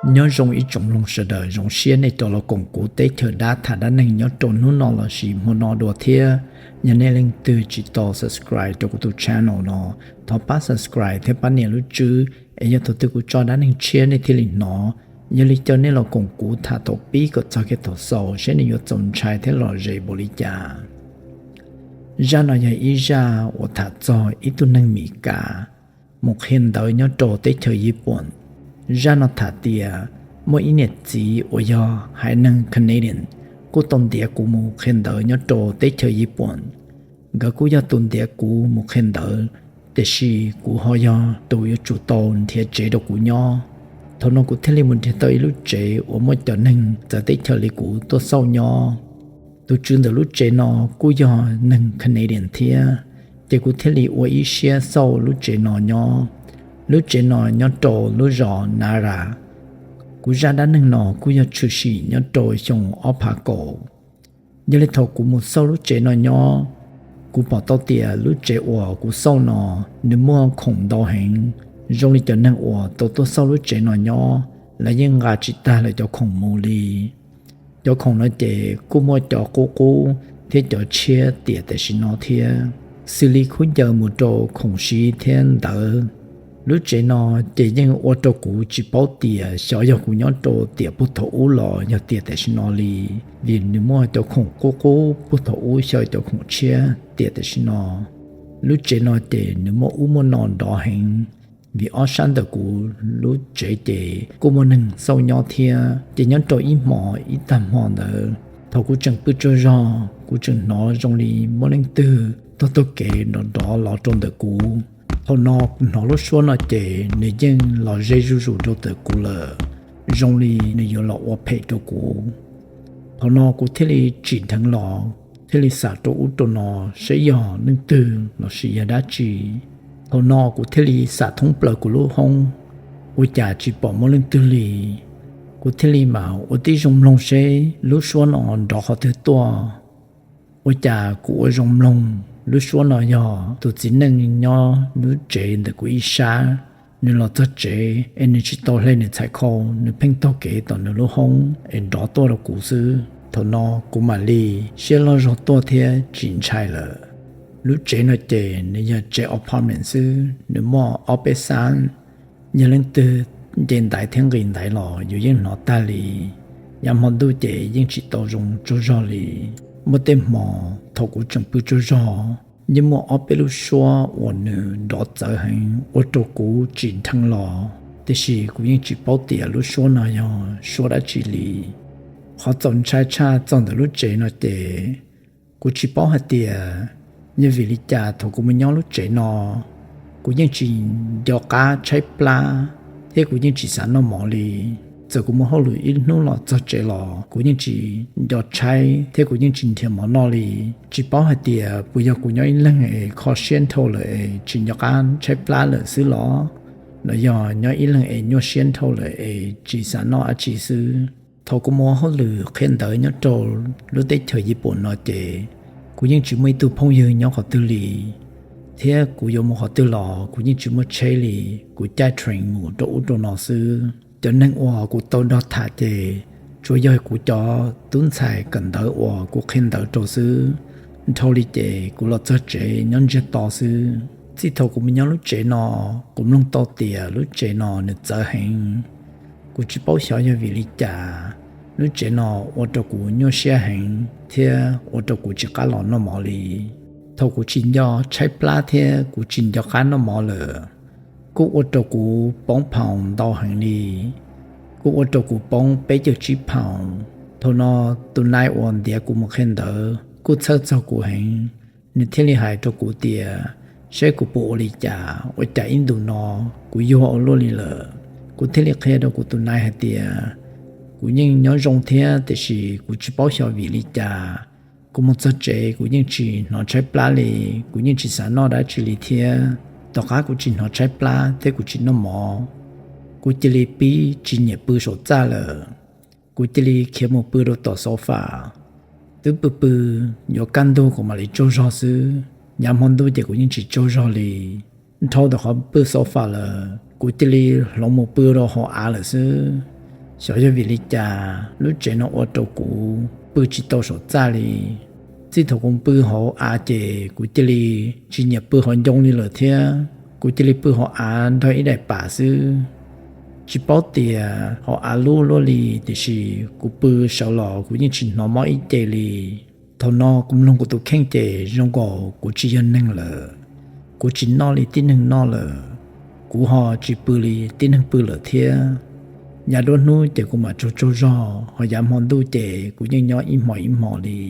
Nyob zoo ib tsoom mloog sawv daws, zoo siab nej rov los koom kuv teb chaws dab tham dab neeg nyob rau hnub no lossis hmo no dua thiab. Yog nej leej twg tsis tau subscribe rau kuv tus channel no, thov pab subscribe thiab pab nias lub tswb es yog thaum twg kuv tso dab neeg tshiab nej thiaj li hnov. Yog li caw nej los koom kuv tham thaum pib kom txog kiag thaum xaus saib nws yuav txaus ntshai thiab lom zem npaum li cas. Zaj no yog ib zaj uas tham txog ib tug neeg Mis Kas mus qhia ntawv nyob rau teb chaws Yiv Pooj. Zaj no tham tias muaj ib niam txiv uas yog haiv neeg Canadian kuj tau ntiav kuv mus qhia ntawv nyob rau teb chaws Yiv Pooj. Nkawd kuj yog tus ntiav kuv mus qhia ntawv, tiam sis kuv ho yog tus yuav tsum tau nrhiav tsev rau kuv nyob. Thaum no kuv thiaj li mus nrhiav tau ib lub tsev uas muaj cov neeg txawv teb chaws li kuv tuaj xauj nyob. Tus tswv ntawm lub tsev no kuj yog neeg Canadian thiab, ces kuv thiaj li ua ib siab xauj lub tsev no nyob. Lub tsev no nyob rau lub zos Nara. Kuv zaj dab neeg no kuj yog tshwm sim nyob rau xyoo ob phav kaum. Yog li thaum kuv mus xauj lub tsev no nyob, kuv pom tau tias lub tsev uas kuv xauj no nws muaj khoom ntau heev, zoo li cov neeg uas tau tuaj xauj lub tsev no nyob, lawv yeej nqa tsis tag lawv cov khoom mus li. Cov khoom no ces kuj muaj cov qub qub thiab cov tshiab tiam tam sim no thiab, xws li khaub ncaws mus rau khoom siv thiab ntawv. Lub tsev no ces yeej ua rau kuv tsis paub tias xyov yog kuv nyob rau tiam puag thaum ub los yog tiam tam sim no li, vim nws muaj cov khoom qub qub puag thaum ub xyaw cov khoom tshiab tiam tam sim no. Lub tsev no ces nws muaj ub muaj no nrov heev, vim ob sab ntawm kuv lub tsev ces kuj muaj neeg xauj nyob thiab. Ces nyob rau ib hmo, ib tag hmo ntawd thaum kuv tseem pw tsaug zog, kuv tseem hnov zoo li muaj leej twg taug taug kev nrov nrov los rau ntawm kuv. Thaum no kuv hnov lub suab no ces nws yeej los ze zuj zus rau ntawm kuv lawm, zoo li nws yuav los ua phem rau kuv. Thaum no kuv thiaj li tsim dheev los, thiaj li xam rau ub rau no saib yog leej twg lossis yog dab tsi. Thaum no kuv thiaj li xam thoob plaws kuv lub hoob, ua cas tsis pom muaj leej twg li. Kuv thiaj li mam ua tib zoo mloog seb lub suab no nrov qhov twg tuaj. Ua cas kuv ua zoo mloog, lub suab no yog tus txiv neej nyob lub tsev ntawm kuv ib sab, nws los txog tsev es nws tsis tau hle nws txhais khau, nws pheej taug kev tom nws lub hoob es nrov tuaj rau kuv xwb. Thaum no kuv mam li siab loj zog tuaj thiab tsis ntshai lawm. Lub tsev no ces nws yog tsev apartment xwb, nws muaj ob peb xab. Yog leej twg nce ntaiv thiab nqis ntaiv los yus yeej hnov tag li. Yav hmo ntuj ces yeej tsis tau zoo tsaug zog li. Muaj tej hmo thaum kuv tseem pw tsaug zog, yeej muaj ob peb lub suab uas nws nrov txawv heev ua rau kuv tsim dheev los, tiam sis kuv yeej tsis paub tias lub suab no yog suab dab tsi li. Qhov txaus ntshai tshaj txog ntawm lub tsev no ces kuv tsis paub hais tias yog vim li cas thaum kuv mus nyob lub tsev no, kuv yeej tsis nco qab tshaib plab thiab kuv yeej tsis xav noj mov li. Txawm kuv mus hauj lwm ib hnub los txog tsev los kuv yeej tsis nco tshaib thiab kuv yeej tsis nrhiav mov noj li. Tsis paub hais tias puas yog kuv nyob ib leeg es kho siab dhau lawm es tsis nco qab tshaib plab lawm xwb los, los yog nyob ib leeg es nyuaj siab dhau lawm es tsis xav noj dab tsi xwb. Thaum kuv mus ua hauj lwm qhia ntawv nyob rau lub teb chaws Yiv Pooj no ces kuv yeej tsis muaj ib tug phooj ywg nyob qhov twg li, thiab kuv yuav mus qhov twg los kuv yeej tsis muaj tsheb li. Kuv caij train mus rau ub rau no xwb. Cov neeg uas kuv tau nrog tham ces tsuas yog kuv cov tub ntxhais kawm ntawv uas kuv qhia ntawv rau xwb. Dhau li ces kuv los txog tsev nyob ntsiag to xwb. Txij thaum kuv mus nyob lub tsev no, kuv mloog tau tias lub tsev no nws txawv heev. Kuv tsis paub xyov yog vim li cas, lub tsev no ua rau kuv nyuaj siab heev thiab ua rau kuv tsis qab los noj mov li. Thaum kuv tsis nco tshaib plab thiab kuv tsis nco qab noj mov lawm, kuj ua rau kuv poob phaum ntau heev li. Kuj ua rau kuv poob peb caug tsib phaum. Thaum no tus nai uas ntiav kuv mus qhia ntawv kuj txhawj txog kuv heev, nws thiaj li hais rau kuv tias saib kuv puas ua li cas, ua cas ib ntus no kuv yuag ua luaj li lawm. Kuv thiaj li qhia rau kuv tus nai hais tias kuv yeej nyob zoo thiab tiam sis kuv tsis paub xyov vim li cas kuv mus txog tsev kuv yeej tsis hnov tshaib plab li, kuv yeej tsis xav noj dab tsi li thiab. Tom qab kuv tsis hnov tshaib plab thiab kuv tsis noj mov, kuv cia li pib tsis nyiam pw saum txaj lawm. Kuv cia li khiav mus pw rau tom sofa. Twb pw pw yuav kaj ntug kuv mam li tsaug zog xwb. Yav hmo ntuj ces kuv yeej tsis tsaug zog li. Dhau ntawm qhov pw sofa lawm kuv cia li hloov mus pw rau hauv av lawm xwb. Xyov yog vim li cas lub tsev no ua rau kuv pw tsis tau saum txaj li. Txij thaum kuv pw hauv av ces kuv cia li tsis nyiam pw hauv ncoo li lawm thiab. Kuv cia li pw hauv av nrog ib daim pam xwb. Tsis paub tias hauv av lub luaj li, tiam sis kuv pw sawv los kuv yeej tsis hnov mob ib ce li. Thaum no kuv mloog kuv tus kheej ces zoo nkaus kuv tsis yog neeg lawm. Kuv tsis noj li tib neeg noj lawm, kuv ho tsis pw li tib neeg pw lawm thiab. Yav duab hnub ces kuv mam tsaug tsaug zog, ho yav hmo ntuj ces kuv yeej nyob ib hmos ib hmos li.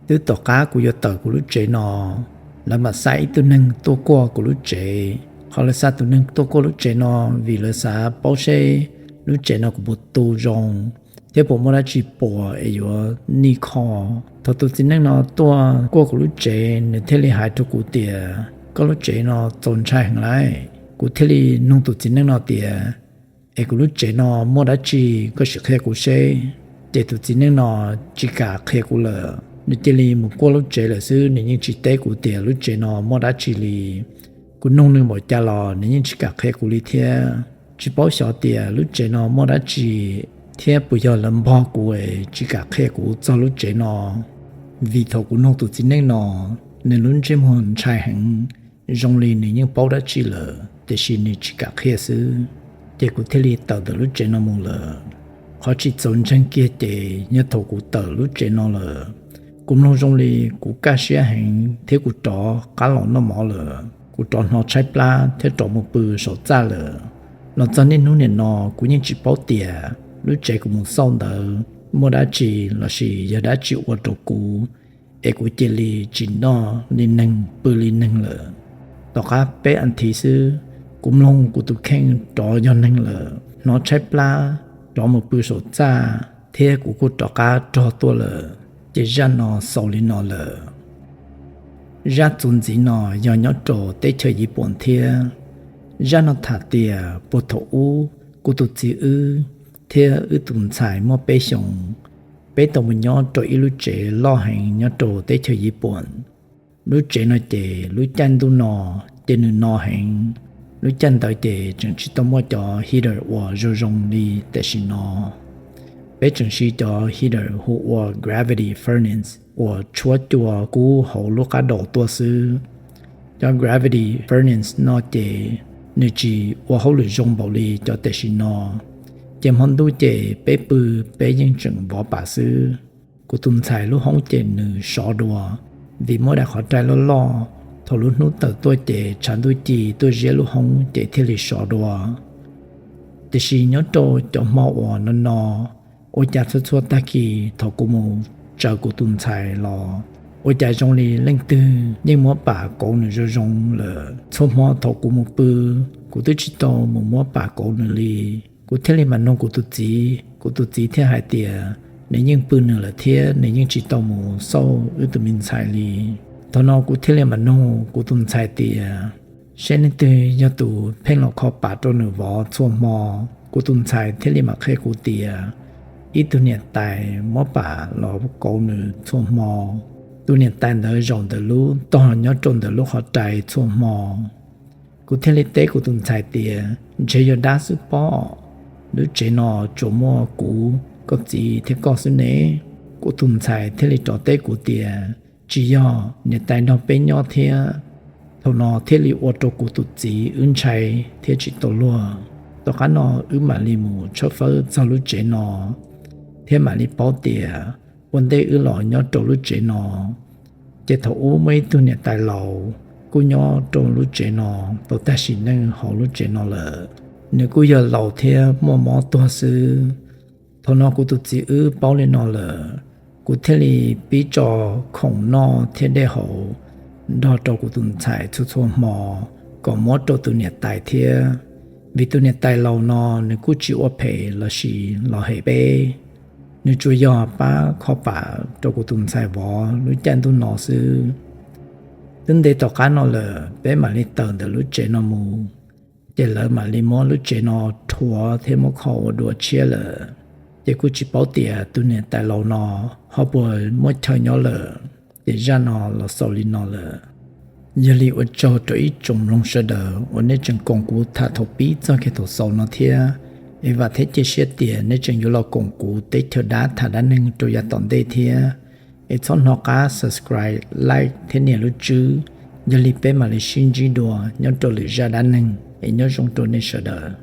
Twb tom qab kuv yuav tawm kuv lub tsev no, lawv mam xa ib tug neeg tuaj kuaj kuv lub tsev. Qhov lawv xa tus neeg tuaj kuaj lub tsev no vim lawv xav paub seb lub tsev no kuv puas tu zoo thiab puas muaj dab tsi puas es yuav nij kho. Thaum tus txiv neej no tuaj kuaj kuv lub tsev, nws thiaj li hais rau kuv tias, koj lub tsev no txaus ntshai heev lauj. Kuv thiaj li nug tus txiv neej no tias, es kuv lub tsev no muaj dab tsi, koj sim qhia kuv seb. Ces tus txiv neej no tsis kam qhia kuv lawm, nws cia li mus kuaj lub tsev lawm xwb, nws yeej tsis teb kuv tias lub tsev no muaj dab tsi li. Kuv nug nws npaum cas los nws yeej tsis kam qhia kuv li thiab. Tsis paub xyov tias lub tsev no muaj dab tsi thiab puas yog lawv npog kuv es tsis kam qhia kuv txog lub tsev no. Vim thaum kuv nug tus txiv neej no, nws lub ntsej muag ntshai heev, zoo li nws yeej paub dab tsi lawm tiam sis nws tsis kam qhia xwb. Ces kuv thiaj li tawm ntawm lub tsev no mus lawm. Qhov tsis txaus ntseeg kiag ces yog thaum kuv tawm lub tsev no lawm, kuv mloog zoo li kuv kaj siab heev thiab kuv rov qab los noj mov lawm. Kuv rov hnov tshaib plab thiab rov mus pw saum txaj lawm. Los txog niaj hnub nim no kuv yeej tsis paub tias lub tsev kuv mus xauj ntawd muaj dab tsi lossis yog dab tsi ua rau kuv es kuv cia li tsis noj li neeg pw li neeg lawm. Tom qab peb as thiv xwb, kuv mloog kuv tus kheej rov yog neeg lawm, hnov tshaib plab, rov mus pw saum txaj thiab kuv kuj rov qab rog tuaj lawm. Ces zaj no xaus li no lawm. Zaj txuas ntxiv no yog nyob rau teb chaws Yiv Pooj thiab. Zaj no tham tias puag thaum ub kuv tus txiv wb thiab wb tus ntxhais muaj peb xyoos, peb tau mus nyob rau ib lub tsev loj heev nyob rau teb chaws Yiv Pooj. Lub tsev no ces lub caij ntuj no ces nws no heev. Lub caij ntawd ces tseem tsis tau muaj cov heater uas zoo zoo li tam sim no. Peb tseem siv cov heater hu ua gravity furnace uas tshuab cua kub hauv lub qab daus tuaj xwb. Cov gravity furnace no ces nws tsis ua hauj lwm zoo npaum li cov tam sim no. Ces hmo ntuj ces peb pw, peb yeej tseem vov pam xwb. Kuv tus ntxhais lub hoob ces nws sov dua, vim muaj daim qhov rai loj loj, thaum lub hnub tawm tuaj ces tshav ntuj ci tuaj ziab lub hoob ces thiaj li sov dua. Tiam sis nyob rau cov hmo uas no no, ua cas txhua txhua tag kis thaum kuv mus tsaws kuv tus ntxhais los, ua cas zoo li leej twg yeej muab pam kauv nws zoo zoo lawm. Txhua hmo thaum kuv mus pw, kuv twb tsis tau mus muab pam kauv nws li. Kuv thiaj li mam nug kuv tus txiv, kuv tus txiv thiaj hais tias nws yeej pw nws lawm thiab nws yeej tsis tau mus xauj wb tus me ntxhais li. Thaum no kuv thiaj li mam nug kuv tus ntxhais tias, seb leej twg yog tus pheej los kho pam rau nws vov txhua hmo. Kuv tus ntxhais thiaj li mam qhia kuv tias, ib tug niam tais muab pam los kauv nws txhua hmo. Tus niam tais ntawd zaum ntawm lub tog nyob rau ntawm lub qhov rai txhua hmo. Kuv thiaj li teb kuv tus ntxhais tias, ntshe yog dab xwb pob, lub tsev no tsuas muaj kuv, koj txiv thiab koj xwb ne. Kuv tus ntxhais thiaj li rov teb kuv tias, tsis yog, niam tais nrog peb nyob thiab. Thaum no thiaj li ua rau kuv tus txiv wb ntshai thiab tsis tau luag. Tom qab no wb mam li mus tshawb fawb txog lub tsev no thiab mam li paub tias ua ntej wb los nyob rau lub tsev no, ces thaum ub muaj ib tug niam tais laus kuj nyob rau lub tsev no tau tag sim neej hauv lub tsev no lawm. Nws kuj yog laus thiab muaj mob tuag xwb. Thaum no kuv tus txiv wb paub li no lawm, kuv thiaj li pib tso khoom noj thiab dej haus nrog rau kuv tus ntxhais txhua txhua hmo kom muab rau tus niam tais thiab. Vim tus niam tais laus no nws kuj tsis ua phem lossis los hem peb, nws tsuas yog pab kho pam rau kuv tus ntxhais vov lub caij ntuj no xwb. Twb ntev tom qab no lawm peb mam li tawm ntawm lub tsev no mus, ces lawv mam li muab lub tsev no rhuav thiab muab kho ua dua tshiab lawm. Ces kuj tsis paub tias tus niam tais laus no ho puas muaj chaw nyob lawm. Ces zaj no los xaus li no lawm. Yog li ua tsaug rau ib tsoom mloog sawv daws uas nej tseem koom kuv tham thaum pib txog kiag thaum xaus no thiab. Es vam thiab cia siab tias nej tseem yuav los koom kuv Teb Chaws Dab tham dab neeg rau yav tom ntej thiab. Es txhob hnov qab subscribe, like thiab nias lub tswb, yog li peb mam li sib ntsib dua nyob rau lwm zaj dab neeg. Es nyob zoo rau nej sawv daws.